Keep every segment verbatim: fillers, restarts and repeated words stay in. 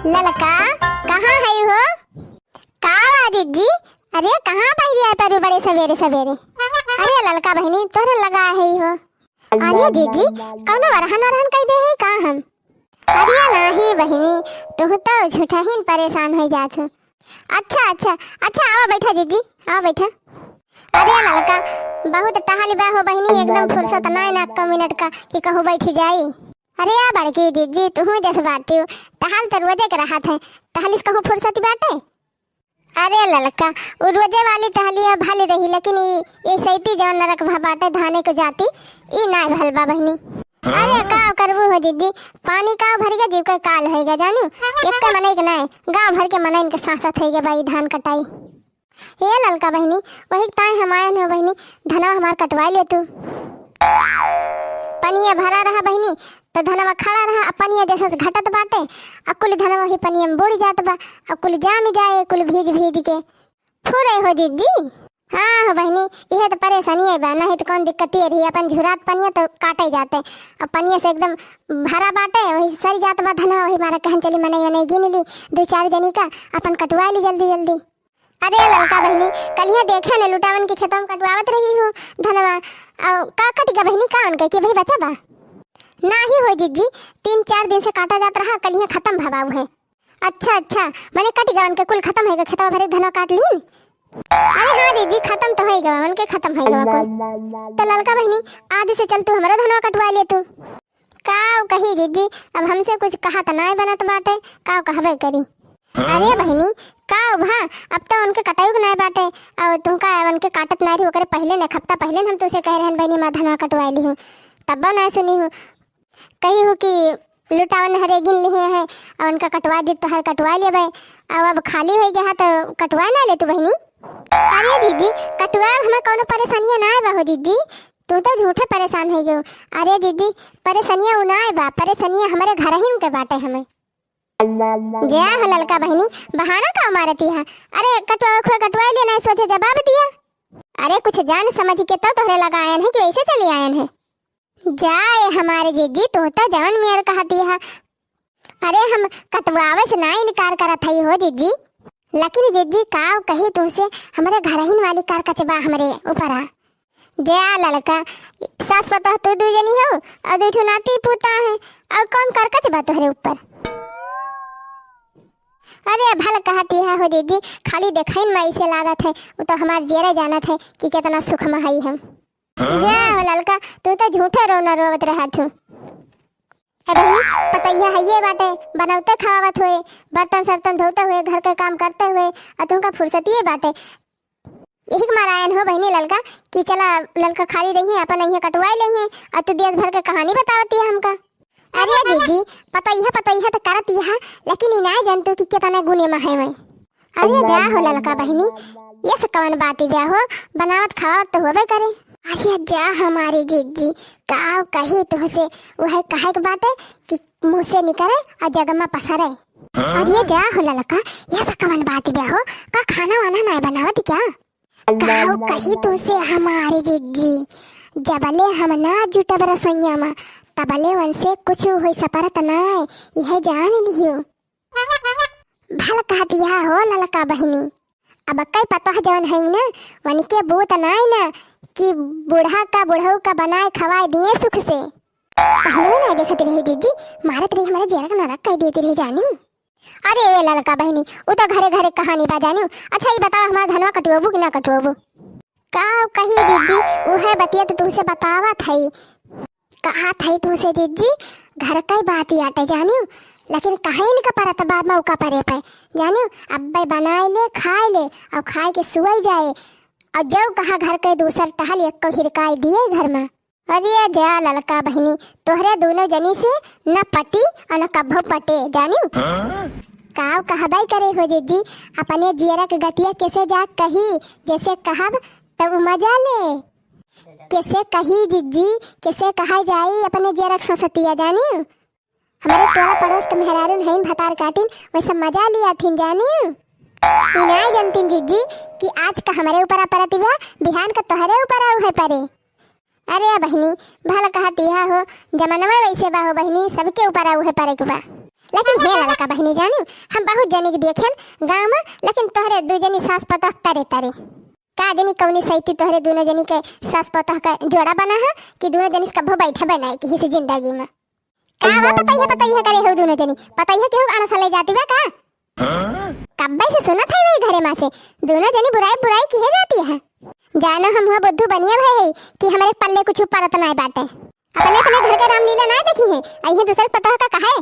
ललका, कहाँ है हो? का बा जिज्जी? अरे, कहाँ बहिरी आए परू बड़े सवेरे सवेरे? अरे ललका बहिनी, तोहरे लगा है हो। अरे जिज्जी, कौनो वरहन वरहन कह दे है का हम? अरे नाही बहिनी, तू तो झूठहिन परेशान हो जात हो। अच्छा, अच्छा, अच्छा, आवा बैठा जिज्जी, आवा बैठा। अरे ललका, बहुत टहल बा हो बहिनी, एकदम फुर्सत ना ना एको मिनट का कि कहूँ बैठी जाई। अरे आ बड़की जिज्जी, तू जस बाटी हो, टहल तो रोजे के रहत है, टहलिस कहूँ फुर्सत बाटे? अरे ललका, उ रोजे वाली टहलिया भल रही, लेकिन ई, ई सैती जौन नरक भा बाटे धाने के जाती, ई नाय भल बा बहिनी। अरे का करबू हो जिज्जी, पानी का भर के जीव के काल होइगा जानू, एक मनई के नाय, गाँव भर के मनइन के सांसत होइगा बा ई धान कटाई। हे ललका बहिनी, वही ताई हम आयन हो बहिनी, धनवा हमार कटवाई ले तू। पनिया भरा रहा बहिनी, तो धनवा खड़ा रहा, अब पनिया जैसे घटत बाटे, अब कुल धनवा ही पनिया में बुड़ जात बा, अब कुल जाम जाए, कुल भीज भीज के। फुरे हो जिज्जी। हाँ हो बहिनी, इहे तो परेशानी है बा, नहीं तो कौन दिक्कत ये रही, अपन झुरात पनिया तो काटे जाते, अब पनिया से एकदम भरा बाटे, वही सर जात बा धनवा, वही मारा कहन चली मनई वनई गिन ली, दो चार जनी का अपन कटवा ली जल्दी जल्दी। अरे ललका बहिनी, कलिया देखे ने लुटावन के खेतवा में कटवावत रही हो धनवा, और का कट गया बहिनी, का उनके कि भाई बचा बा? नाही हो जिज्जी, तीन चार दिन से काटा जात रहा, कलिया खत्म भवा है। अच्छा, अच्छा, मने कट गया उनके कुल खत्म होइगा, खेतवा भरे धनवा काट लीन? अरे हाँ जिज्जी, खत्म तो होइगा, उनके खत्म होइगा कुल। तो ललका बहिनी, आज से चल तू हमरो धनवा कटवा ले तू। काव कही जिज्जी, अब हमसे कुछ कहा त नाय बनत बाटे, काव कहबे करी। अरे बहिनी, काव भा, अब तो उनके कटाई के नाय बाटे, और तुमका उनके काटत नाय रही, ओकरे पहले न, एक हफ्ता पहले न हम तुमसे कह रहन बहिनी, हमार धनवा कटवाई ली हूँ, तब नाय सुनी हूँ। कही हूँ कि लुटावन हरे गिन लिए हैं, और उनका कटवा दी तो हर कटवा लेबे, और अब खाली हो गया है तो कटवा ना ले तू बहिनी। अरे जिज्जी, कटवा हमें कौनो परेशानियाँ नाय बा हो जिज्जी, तू तो झूठे परेशान हो गयो। अरे जिज्जी, परेशानियाँ उ नाय बा, परेशानियाँ हमरे घरहिन के बाटे हमें। जा हो ललका बहिनी, बहाना का मारती है? अरे कटवा खोए कटवा ले, नाय सोझे जवाब दिया। अरे कुछ जान समझ के तो तोहरे लगा आयन है कि वैसे चली आयन है? जाए हमारे जिज्जी, तू तो जवन मेर कहती है। अरे हम कटवावे से ना इनकार करत हई हो जिज्जी, लेकिन जिज्जी काव कही तुमसे, हमरे घरहिन वाली कार कचबा हमरे ऊपर आ। जा ललका, सास पतोह तू दू जनी हो, और दू ठो नाती पूता है, और कौन कर कचबा तोहरे ऊपर? अरे भल कहती है हो जिज्जी, खाली देखइन में ऐसे लागत है, वो तो हमार जेरा जानत है कि कितना सुख में हई हम। जा हो ललका, तू तो झूठे रोना रोवत रहत हो। ए बहिनी, पतैया हइये बाटे, बनौते खवावत हुए, बर्तन सर्तन धोते हुए, घर के काम करते हुए, और तुमका फुर्सतिये बाटे। यही के मारे आयन हो बहिनी ललका, कि चला ललका खाली रही है, अपन इहे कटवाई लेई है, और तू देश भर के कहानी बतावती है हमका। अरे जिज्जी, पतैया पतैया तो करती है, लेकिन ई ना जानतू कि कितने गुने में है मैं। अरे जा हो ललका बहिनी, ये से कवन बात बा हो, बनावत खावत तो होबे करे। अरे जा हमारी जिज्जी, का कही तुहसे, वह कहे के बाटे कि मुँह से निकरे और जग में पसरे। अरे जा हो ललका, ये से कवन बात बा हो, का खाना वाना नहीं बनावत क्या? का कही तुहसे हमारी जिज्जी, जबले हम ना जुटब रसोइया में, तबले उनसे कुछ होई सपरत नाय, यह जान लियो। भल कहतिया हो ललका बहिनी। अब कई पतोह जवन हई ना, वनके बूत नाई ना कि बूढ़ा का बुढ़ऊ का बनाए खवाए दिए सुख से। पहले ना देखत रही जिज्जी, मारत रही हमारे जेरा का नरक कह देती रही जानी। अरे ए ललका बहिनी, उ तो घरे घरे कहानी बा जानी। अच्छा ई बताओ हमार धनवा कटुआबू कि ना कटुआबू? का कही जिज्जी, उहे बतिया तो तुमसे बतावत हई। कहा थई तुमसे जिज्जी, घर का ही बात ही आटे जानियो, लेकिन कहीं इनका परत बा मौका परे पे जानियो। अब्बे बनाए ले, खाए ले, और खाए के सुअई जाए, और जब कहा घर के दूसर टहल एक को हिरकाई दिए घर में। अरे जा ललका बहिनी, तोहरे दोनों जनी से न पटी और न कभो पटे जानियो। काव कहबाई करे हो जिज्जी, अपने जियरा के गतिया कैसे जा कही, जैसे कहब तब मजा ले। कैसे कही जिज्जी, कैसे कहा जाई अपने जियरा के ससतिया जानियो। हमारे टोला पड़ोस के मेहरारून हईन भतार काटिन, वैसे मजा लिया थिन जानियो। ई नाय जानतीन जिज्जी कि आज का हमरे ऊपर परत बा, बिहान का तोहरे ऊपर आऊ है परे। अरे बहिनी, भल कहतिया हो, जमनवा वैसे बा हो बहिनी, सबके ऊपर आऊ है परे के बा। लेकिन हे ललका बहिनी जानिउ, हम बहुत जनी के देखेन गाँव में, लेकिन तोहरे दुइ जनी सास पतोह तरे तरे। का जनी कौनी सैती तोहरे दुनो जनी के सास पतोह का जोड़ा बना है कि दुनो जनी से कभो बैठे बनाए किही से जिंदगी में। का बा पतैया पतैया करे हो दुनो जनी? पतैया केहू आना सा ले जाती बा का? कब्बे से सुनत है वही घरे मा से, दुनो जनी बुराई बुराई किहे जाती है। जानो हम हुआ बुद्धू बनिया भए है कि हमरे पल्ले कुछ परत नाय बाटे। अपने अपने घर के रामलीला नाय देखी है, अइहे दूसरे पतोह का कहे।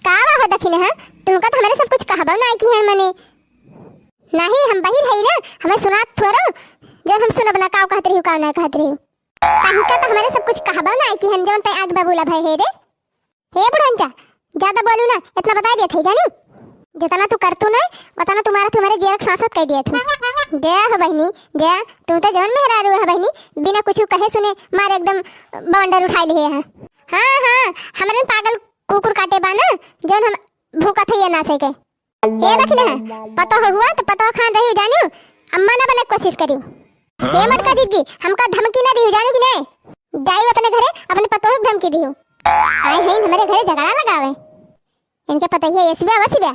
का बा हो दखिन, हाँ? तुमका तो हमरे सब कुछ कहबो नाय की है मने। नहीं, हम बहिर है ना, हमें सुनात थोरो, जौन हम सुनब ना, काव कहत रही, काव नाय कहत रही। तहिका तो हमरे सब कुछ कहबो नाय की है, जौन तै आग बबूला भए है रे। हे बुढ़ंचा, ज्यादा बोलू ना, इतना बताइ देत है, जानिउ? जितना तू करतू ना, उतना तुम्हारा, तुम्हारे जियरक सांसत कइ दिया तू। जय हो बहिनी, जय, तू तो जौन मेहरारू है बहिनी, बिना कुछ कहे सुने मारे एकदम बवंडर उठाइ लिहे है। हाँ, हाँ, हमरे पागल कुकुर काटे बा ना, जौन हम भूकत है ये ना सके। हे दखिन है, पतोह हुआ तो पतोह खान रही जानिउ, अम्मा ना बने कोशिश करिउ। हे मटका जीजी, हमका धमकी ना दिहु, जानिउ कि नहीं? जाइउ अपने घरे, अपने पतोह के धमकी दिहु। आए हैं हमरे घरे झगड़ा लगावे। इनके पतोहिया ऐसी बा, वैसी बा।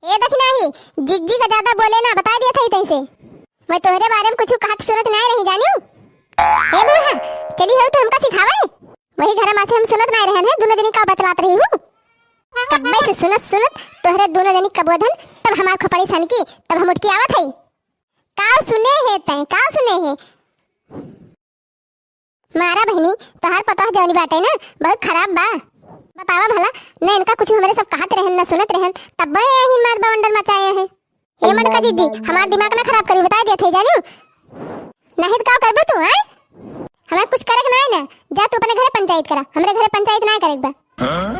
ए दखिन ही, जीजी का ज्यादा बोले ना, बताइ दिया था ही तैसे। मैं तोहरे बारे में कुछ कहत सुनत नाय रही, जानिउ। हे बूढ़ा, चली हो तो हमका सिखावे। वही घर मा से हम सुनत नाय रहन है, दुनो जनी का बतलात रही हूँ। कब्बे से सुनत सुनत तोहरे दुनो जनी कबोधन, तब हमार खोपड़ी सनकी, तब हम उठ के आवत हई। का सुने है तैं, का सुने है? मारा बहिनी, तोहार पतोह जौनी बाटे ना, बहुत खराब बा। बतावा भला, न इनका कुछ हमरे सब कहत रहन, न सुनत रहन, तब यही मार बवंडर मचाए हैं। हे मटका जीजी, हमार दिमाग ना खराब करी, बताइ देत है, जानिउ? नहीं तो का करबू तू, हैं? हमें कुछ करे के नाय ना, जा तू अपने घरे पंचायत करा, हमरे घरे पंचायत नाय करे के बा।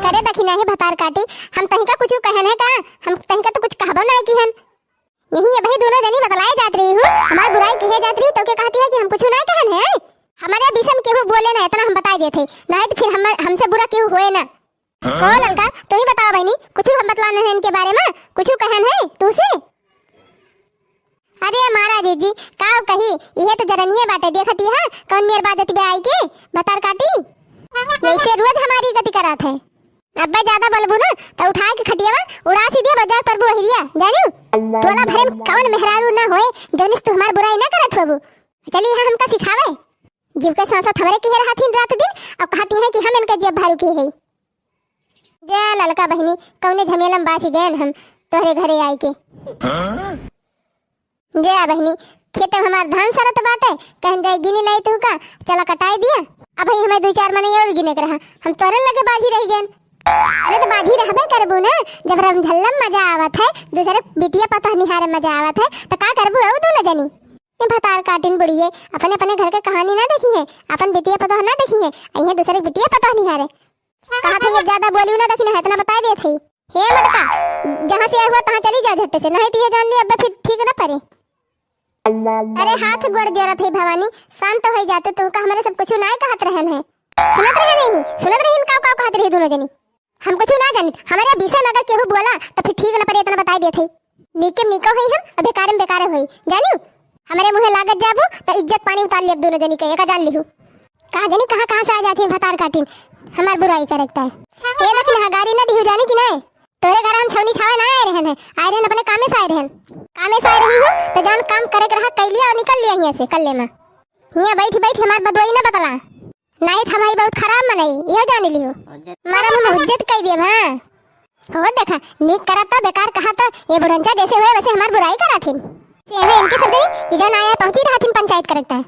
करे दखिन ही भतार काटी, हम तहिका कुछ कहन है का? हम तहिका तो कुछ कहबो नाय की हन। यही अबही दुनो जनी बतलाए जात रही हूँ, हमार बुराई किहे जात रही हूँ, तो के कहती है कि हम कुछ ना कहन है। हमारे विषय में केहू बोले ना, इतना हम बताइ देत है, नहीं तो फिर हम, हमसे बुरा केहू होए ना। कहो ललका, तू ही बताओ बहिनी, कुछ हम बतलान है इनके बारे में, कुछ कहन है तू से? अरे मारा जीजी, का कही, इहे तो जरनिये बाटे, देखती है कौन मेर बाजत बे आई के, भतार काटी। यैसे रोज हमारी गति करात है। अब्बे ज्यादा बोलबू ना, तो उठा के खटियावा उड़ा सी दिया, बजा परबू अहिरिया, जानिउ? टोला भरे में कौन मेहरारू ना होए, जौनिस तू हमार बुराई ना करत होबू। चली यहाँ हमका सिखावे। जीव के सांसत हमरे किहे रहत हिन रात दिन, अब कहती हैं कि हम इनके जेब भारू किहे है। जा ललका बहिनी, कौने झमेला में बाँचि गएन हम तोहरे घरे आइके। जा बहिनी, खेते में हमार धान सरत बाटे, कहन जाई गिनी लाई तू का, चला कटाई दिया। अबही हमें दुइ चार मनई और गिने के रहा, हम तोहरे लगे बाझी रहि गएन। अरे तो बाझी रहबे करबू ना, जब रमझल्ला में मजा आवत है, दूसरे बिटिया पतोह निहारे मजा आवत है, तो का करबू अउ दुनो जनी? ये भतार काटिन बुढ़िये, अपने अपने घर के कहानी ना देखी है, अपन बिटिया पतोह ना देखी है, अइहे दूसरे बिटिया पतोह निहारे। कहा था ये ज्यादा बोली ना दखिन है, इतना बताइ देत है। हे मटका, जहाँ से आए हुआ तहाँ चली जा झट्टे से, नहीं तो ये जान ली अब फिर ठीक ना परे। अरे हाथ गोड़ जोरत है भवानी, शांत होइ जाते, तुमका हमरे सब कुछ नाय कहत रहन है। सुनत रहन है ही, सुनत रहन काव काव कहत रही दुनो जनी। हम कुछ ना जानित, हमरे विषय में अगर केहू बोला तो फिर ठीक ना परे, इतना बताइ देत है। नीके में नीको होई हम, अउ बेकारे में बेकारे होई, जानिउ? हमरे मुँहे लागत जाबू, त इज्जत पानी उतार लेब दुनो जनी के, एका जान लिहू। कहाँ जनी कहाँ कहाँ से आ जाती हैं भतार काटिन, हमार बुराई करत है। ए दखिन हा गारी ना दिहू, जानी कि नाय? तोरे घर हम छौनी छावे ना आए रहन है, आए रहन अपने कामे से आए रहन। कामे से आए रही हूँ, तो जान काम करे के रहा, कइ लिया अउ निकल लिया हियाँ से, कल्ले में। हियाँ बैठ बैठ हमार बदवाई ना बतला। नाहीं त हमारी बहुत खराब मनई, इहो जान लियो। हुज्जत। मारा हम हुज्जत कइ दिए, हाँ। हो देखा, नीक करत तो बेकार कहा तो, ये बुढ़ंचा जैसे हुए वैसे हमार बुराई करत हिन। से है इनके सब जनी, इधर ना आया पहुँची रहत हिन पंचायत करत है।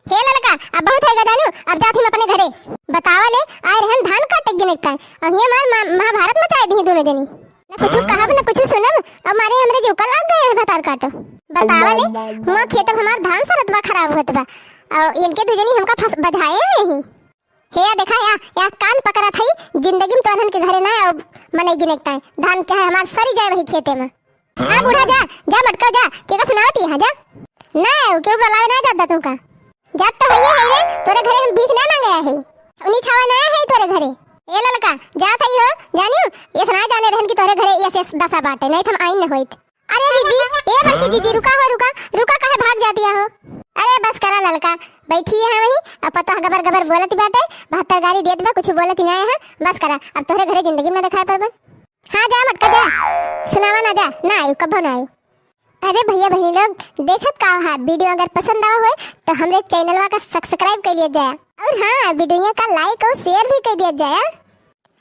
हे ललका, अब बहुत है गजालू, अब जात हिन अपने घरे। बतावा ले, आए रहन धान काटे गिनकता, और ये मार मा-, महाभारत मचाए दी दुनो जनी। न कुछ कहब, न कुछ सुनब, अब मारे हमरे जीव का लाग गए हैं भतार काटो। बतावा ले, हुआ खेत में हमार धान सरत बा, खराब होत बा, और इनके दू जनी हमका फंस बझाए हैं ही। हे या देखा या, या कान पकड़त हई, जिंदगी में तोहन के घरे ना आओ, मनई गिने के ताई। धान चाहे हमार सरी जाए वही खेते में। हाँ बूढ़ा जा, जा मटका जा, के का सुनावत यहाँ जा। ना आओ, केहू बुलावे ना जात तुमका। जात तो हइये है रे, तोरे घरे हम भीख ना मांगे आए है। उन्हीं छावा ना आए है तोरे घरे। ए ललका, जात हई हो, जानियो, ये सुना जाने रहन कि तोरे घरे ये से दशा बाटे, नहीं त हम आइन न होइत। अरे जीजी, ए बड़की जीजी, रुका हो, रुका, रुका, काहे भाग जाती हो? अरे बस करा ललका, बैठी है वहीं, अब पता गबर गबर बोलत बाटे, बहत्तर गारी देत बा, कुछ बोलत ही नहीं है, बस करा, अब तोहरे घरे जिंदगी में ना दिखाई पड़बन। हाँ जा मटका जा, सुनावा ना जा, ना आयु, कभो ना आयु। अरे भइया बहिनी लोग, देखत का हा, video अगर पसंद आवा होए तो हमरे चैनलवा का subscribe कर लिया जाए। और हाँ, video का like और share भी कर दिया जाए।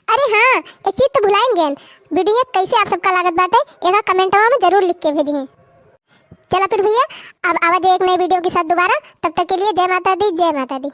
अरे हाँ, एक चीज तो भुलाइन गएन, video कैसे आप सबका लागत बाटे, एका कमेंटवा में जरूर लिख के भेजिए। चला फिर भइया, अब आवा जाए एक नए video के साथ दोबारा। तब तक के लिए जय माता दी, जय माता दी।